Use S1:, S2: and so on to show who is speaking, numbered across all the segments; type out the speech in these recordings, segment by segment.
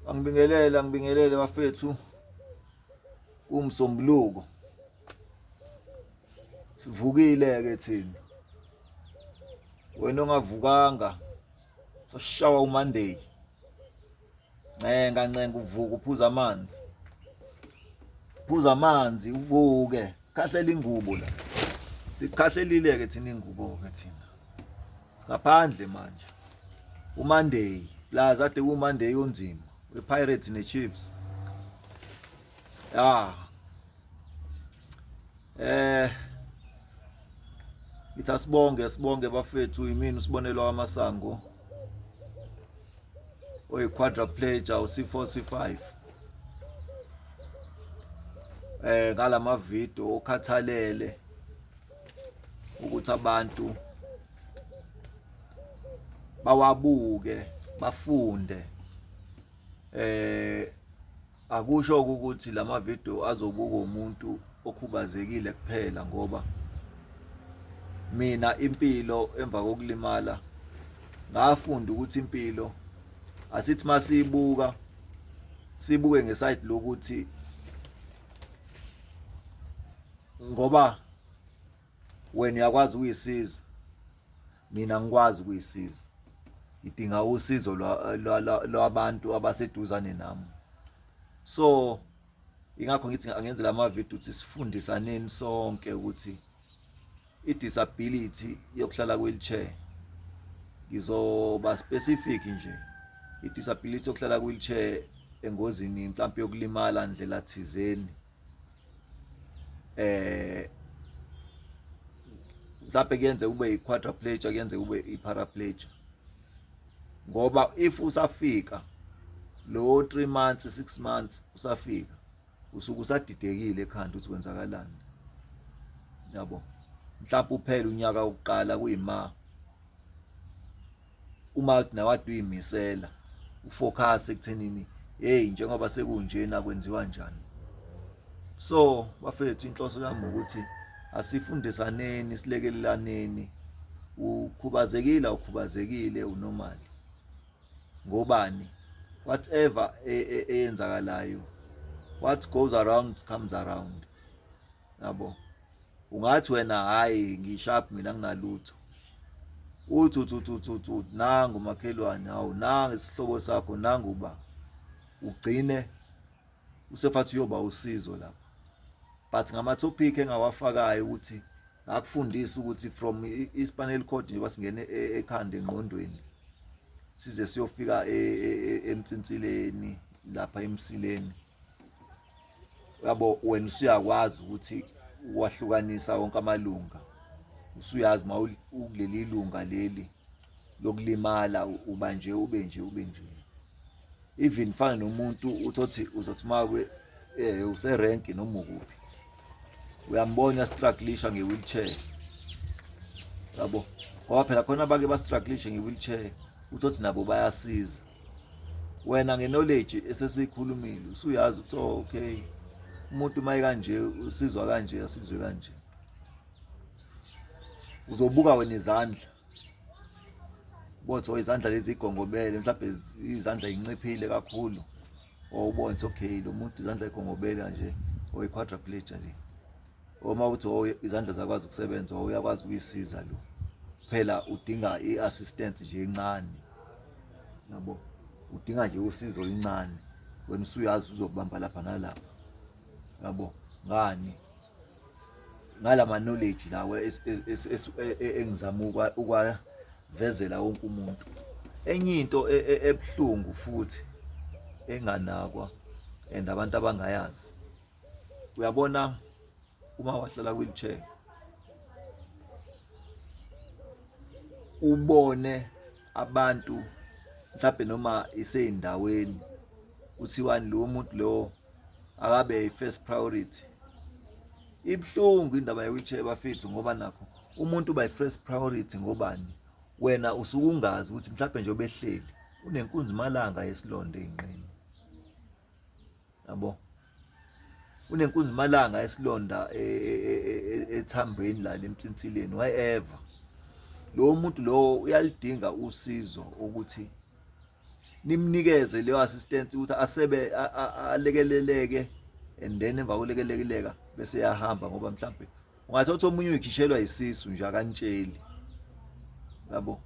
S1: Angibingelele, angibingelele bafethu. Umsombuluko. Sivukile ke thina. Wena ongavukanga sashawa uMonday. Ncenga ncenga uvuka uphuza amanzi. Phuza amanzi uvuke. Khahlela ingubo la. Sikhahlelile ke thina ingubo ke thina. Singaphandle manje. UMonday plus ade kuMonday onzima wePirates neChiefs. Ya. Eh Ngithi asibonge sibonge bafethu yimina usibonelo wamasango oyi-quadriplegia u-C4 C5 eh ngalama video okhathalele ukuthi abantu bawabuke bafunde. Akusho ukuthi lama video azobuka umuntu okhubazekile kuphela, ngoba mina impilo emva kokulimala ngafunda ukuthi impilo asithi masiyibuka sibuke ngeside lokuthi ngoba wena uyakwazi ukuyisiza, mina ngikwazi ukuyisiza, ngidinga usizo lwabantu abaseduzane nami. So ingakho ngithi angenze lama video ukuthi sifundisaneni sonke ukuthi i-disability yokuhlala wheelchair, ngizoba specific nje, i-disability yokuhlala wheelchair engozini mhlawumbe yokulimala ndlela thizeni, mhlawumbe kuyenze kube i-quadriplegia, kuyenze kube i-paraplegia, ngoba if usafika lo 3 months 6 months usafika usuke usadidekile ekhanda ukuthi kwenzakalani, yabo. Mhlawumbe uphela unyaka wokuqala kuyima uma nawade uyimisela ufocus ekuthenini hey njengoba sekunjena kwenziwa njani. So bafethu, inhloso yami ukuthi asifundisaneni, silekelelaneni. Ukhubazekile awukhubazekile, unormal ngobani, whatever eyenzakalayo, what goes around comes around, yabo. Ungathi wena hayi ngisharp mina nginalutho, uthi uthi uthi uthi uthi nangu makhelwane, hawu nangu isihlobo sakho, nangu ba ugcine usefathi uyoba usizo lapha. But ngama topic engawafakayo ukuthi ngakufundisa ukuthi from i-spinal cord njengoba singene ekhanda engqondweni size siyofika emtsinsileni lapha emsileni, yabo, wena usuyakwazi ukuthi wahlukanisa wonke amalunga, usuyazi uma ukuleli lunga leli lokulimala uba nje ube nje ube nje. Even fana nomuntu uthothi uzothi mawe userenki noma ukuphi, uyambona strugglisha nge-wheelchair, yabo, ngoba phela khona abake bastrugglishe nge-wheelchair, uthothi nabo bayasiza. Wena nge-knowledge esesiyikhulumile usuyazi ukuthi oh, okay, umuntu uma kanje usizwa kanje, asizwe kanje. Uzobuka wena izandla, bothi izandla lezi igongobele, mhlawumbe izandla yinciphile kakhulu, or ubone ukuthi okay lo muntu izandla igongobele kanje, or i-quadriplegia nje, uma uthi oh izandla zakwazi ukusebenza, or uyakwazi ukuyisiza lo, phela udinga i-assistance nje encane, yabo, udinga nje usizo oluncane, wena usuyazi uzokubamba lapha nalapha, yabo. Ngani ngalama knowledge lawa engizama ukwavezela wonke umuntu. Enye into ebuhlungu futhi enganakwa and abantu abangayazi, uyabona uma wahlala wheelchair ubone abantu mhlawumbe noma iseyindaweni kuthiwani lo muntu lo akabe i-first priority. Ibuhlungu indaba ye-wheelchair bafethu, ngoba nakho umuntu uba i-first priority ngobani, wena usuke ungazi ukuthi mhlawumbe nje obehleli unenkunzi malanga yesilonda ey'nqeni, yabo, unenkunzi malanga esilonda ethambeni la lemtsinsileni, whatever. Lowo muntu lowo uyalidinga usizo ukuthi Nimnikeze leyo assistance ukuthi asebe alekeleleke, and then emva kokulekeleleka bese yahamba, ngoba mhlambe ungathola ukuthi omunye uyikhishelwa isisu nje akanitsheli, yabo,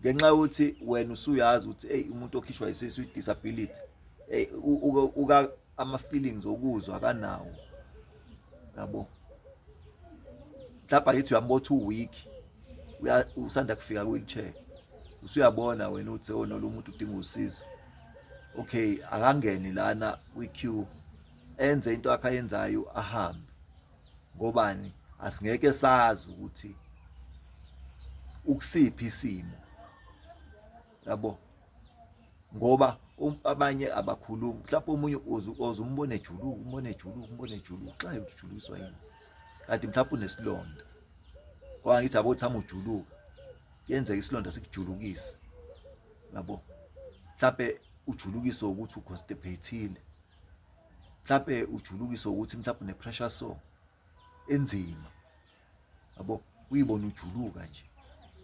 S1: ngenxa yokuthi wena usuyazi ukuthi hey, umuntu okhishwa isisu i-disability, hey, uka ama-feelings okuzwa akanawo, yabo. Mhlawumbe akithi uyambona ukuthi u-weak, usanda kufika kwi-wheelchair, usuyabona wena uthi, oh no, lo muntu udinga usizo. Okay, akangene lana kwi-queue, enze into akhe ayenzayo, ahambe. Ngobani? Asingeke sazi ukuthi ukusiphi isimo, yabo, ngoba abanye abakhulumi. Mhlawumbe omunye uze umbone ejuluka, umbone ejuluka, umbone ejuluka, xa ujulukiswa yini? Kanti mhlawumbe unesilonda. Ngoba ngithi abo thama ujuluka, kuyenzeka isilonda sikujulukise, yabo. Mhlawumbe ujulukiswe ukuthi uconstipateile, mhlawumbe ujulukiswe ukuthi mhlawumbe une-pressure sore enzima, yabo, uyibona ujuluka nje.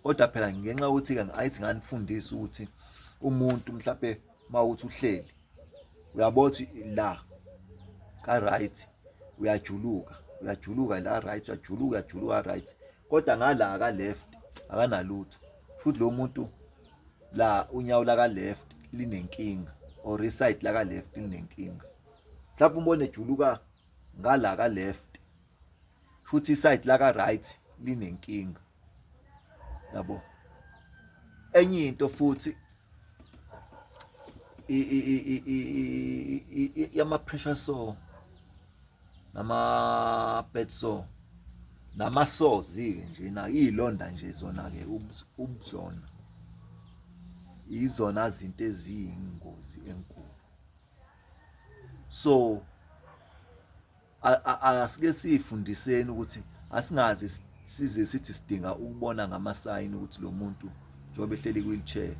S1: Kodwa phela ngenxa yokuthi-ke ayithi nganifundisa ukuthi umuntu mhlawumbe uma uthi uhleli, uyabona ukuthi la ka-right uyajuluka, uyajuluka la right, uyajuluka, uyajuluka right, kodwa ngala ka-left akanalutho, futhi lo muntu la unyawo la ka-left linenkinga or iside la ka-left linenkinga. Mhlawumbe umbone ejuluka ngala ka-left, futhi iside la ka-right linenkinga, yabo. Enye into futhi yama-pressure sore nama-bed sore nama-sores-ke nje na iy'londa nje zona-ke ubuzona izona zinto eziyingozi enkulu. So asike sifundiseni ukuthi asingaze size sithi sidinga ukubona ngamasayini ukuthi lo muntu njengoba ehleli kwi-wheelchair,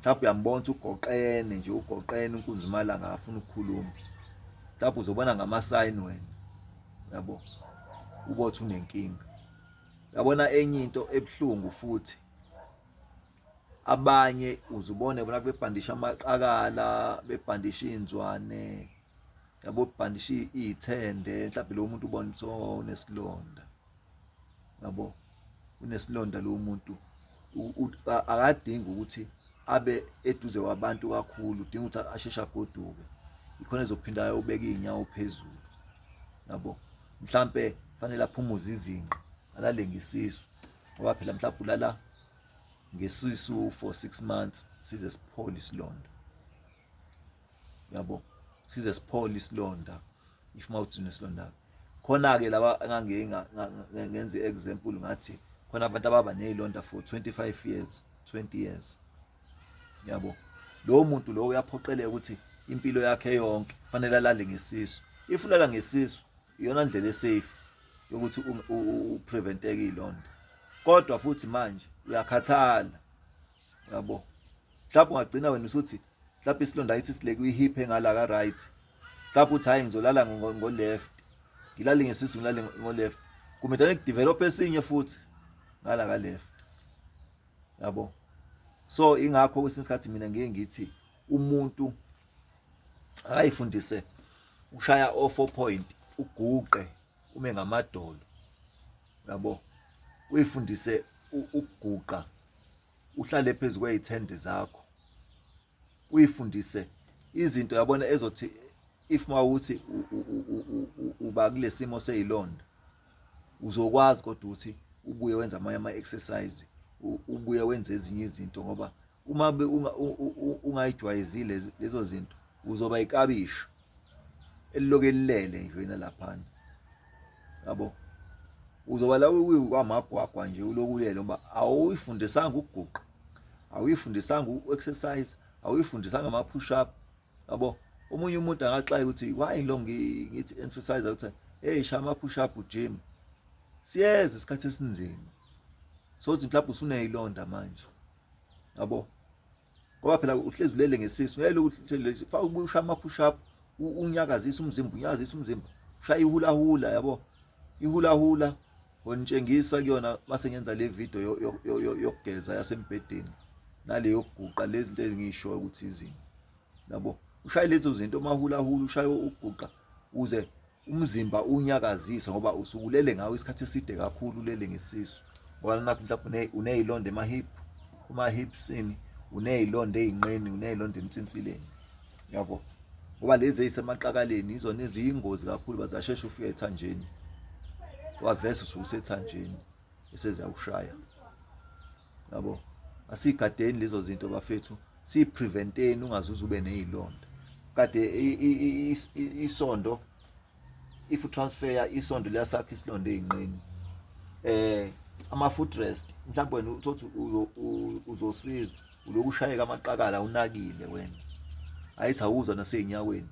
S1: mhlawumbe uyambona ukuthi ugoqene nje, ugoqene unkunzi malanga, akafuna ukukhuluma. Mhlawumbe uzobona ngamasayini wena, yabo, ubothi unenkinga, yabona. Enye into ebuhlungu futhi, abanye uzubone bona bebhandisha amaqakala, bebhandisha iy'nzwane, yabo, bhandisha iy'thende. Mhlawumbe lo muntu ubona ukuthi, oh, unesilonda, yabo, unesilonda lo muntu. Akadingi ukuthi abe eduze kwabantu kakhulu, udinga ukuthi asheshe agoduke, ikhona ezophinda ayobeka iy'nyawo phezulu, yabo. Mhlampe fanele aphumuze izinqa, alale ngesisu, ngoba phela mhlawumbe ulala ngesisu for 6 months size siphole isilonda, yabo, size siphole isilonda. If mawuthi unesilonda khona-ke laba engangike ngenza i-example, ngathi khona abantu ababa ney'londa for 25 years, 20 years, yabo. Lowo muntu lowo uyaphoqeleka ukuthi impilo yakhe yonke fanele alale ngesisu. If ulala ngesisu, iyona ndlela esafe yokuthi upreventeke iy'londa, kodwa futhi manje uyakhathala, yabo. Mhlawumbe ungagcina wena usuthi mhlawumbe isilonda ayithi sile kwi-hip engala ka-right, mhlawumbe uthi, hhayi, ngizolala ngo-left, ngilale ngesisu, ngilale ngo-left, kumele kudevelop esinye futhi ngala ka-left, yabo. So ingakho kwesinye isikhathi mina ngiye ngithi umuntu akayifundise ushaya o-four point, uguqe ume ngamadolo, yabo, uyifundise ukuguqa, uhlale phezu kwey'thende zakho, uyifundise izinto, yabona, ezothi if mawuthi uba kulesimo seyilonda, uzokwazi kodwa ukuthi ubuye wenze amanye ama-exercise, ubuye wenze ezinye izinto, ngoba uma ungayijwayezile lezo zinto, uzoba ikabishi eliloku elilele nje wena laphana, yabo. Uzoba la kwamagwagwa nje, ulokulele, ngoba awuyifundisanga ukuguqa, awuyifundisanga uku-exercise, awuyifundisanga ama-push up, yabo. Omunye umuntu angaxaka ukuthi why lo ngithi emphasize ukuthi, hey, shaya ama-push up, ujim. Siyeza isikhathi esinzima sokuthi mhlawumbe usuneyilonda manje, yabo, ngoba phela uhlezi ulele ngesisu, ngeke uhlezi faka ushaya ama-push up, unyakazise umzimba, unyakazise umzimba, ushaya ihula hula, yabo, ihula hula. Ngonitshengisa kuyona mase ngenza le video yokugeza yasembhedeni. Nale yokuguqa, lezi zinto engishoyo ukuthi izinto yabo, ushaye lezo zinto omahulahula, ushaye ukuguqa uze umzimba unyakazise, ngoba usukulele ngawo isikhathi eside kakhulu, ulele ngesisu. Ngoba nakho mhlawumbe uney'londa ema-hip, kuma-hipsini, uney'londa ey'nqeni, uney'londa emtsinsileni, yabo. Ngoba lezi ey'semaqakaleni izona eziyingozi kakhulu, bazashesha ufika ethanjeni, wavese usuke usethanjeni bese ziyawushaya, yabo. Asigadeni lezo zinto bafethu, sipreventeni ungazuze ube nezilonda. Kade isondo, if utransfer isondo liyasakha isilonda ezinqeni. Ama foot rest, mhlawumbe wena uthothi uzosizwa uloku ushayeka amaqakala, unakile wena, ayithi awuzwa nasey'nyaweni,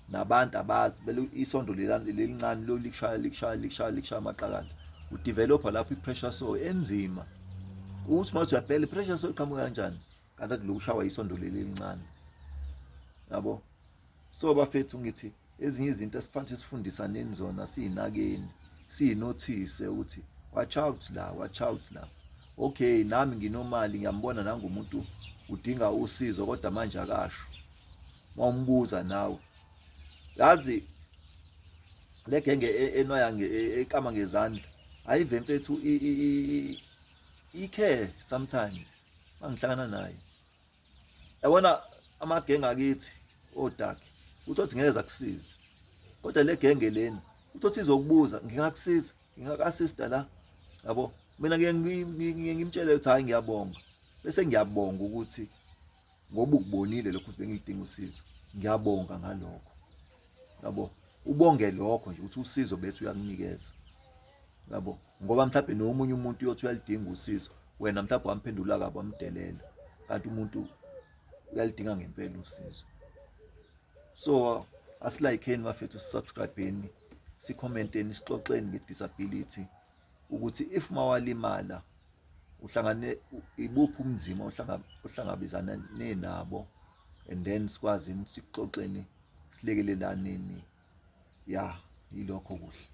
S1: nabantu abazi bele isondo lelincane lo likushaya likushaya likushaya likushaya amaqakala, udevelopa lapho i-pressure sore enzima. Uthi mase uyabhela, i-pressure sore iqhamuka kanjani, kanti athi lokushawa isondo leli elincane, yabo. So bafethu, ngithi ezinye izinto esifanele sifundisaneni zona, siyinakeni, siyinothise ukuthi watch out la, watch out la. Okay, nami nginomali, ngiyambona nangumuntu udinga usizo, kodwa manje akasho. Mawumbuza nawe, yazi le genge enwaya ekama ngezandla, ayive mfethu, i-care sometimes mangihlangana naye, yabona amagenge akithi odaki, uthi ngeke zakusiza, kodwa le genge lena uthi izokubuza, ngingakusiza, ngingaku-assista la, yabo. Mina ngike ngimtshele ukuthi hayi, ngiyabonga, bese ngiyabonga ukuthi ngoba ukubonile lokhu ukuthi bengilidinga usizo, ngiyabonga ngalokho, yabo. Ubonge lokho nje ukuthi usizo bese uyakunikeza, yabo, ngoba mhlawumbe nomunye umuntu uyothi uyalidinga usizo, wena mhlawumbe wamphendula kabi, wamdelela, kanti umuntu uyalidinga ngempela usizo. So asilayikeni bafethu, sisubscribeni, sikhomenteni, sixoxeni nge-disability, ukuthi if mawalimala uhlangane ibuphi ubunzima ohlangabezana nenabo, and then sikwazi sikuxoxeni, silekelelaneni. Ya, yilokho kuhle.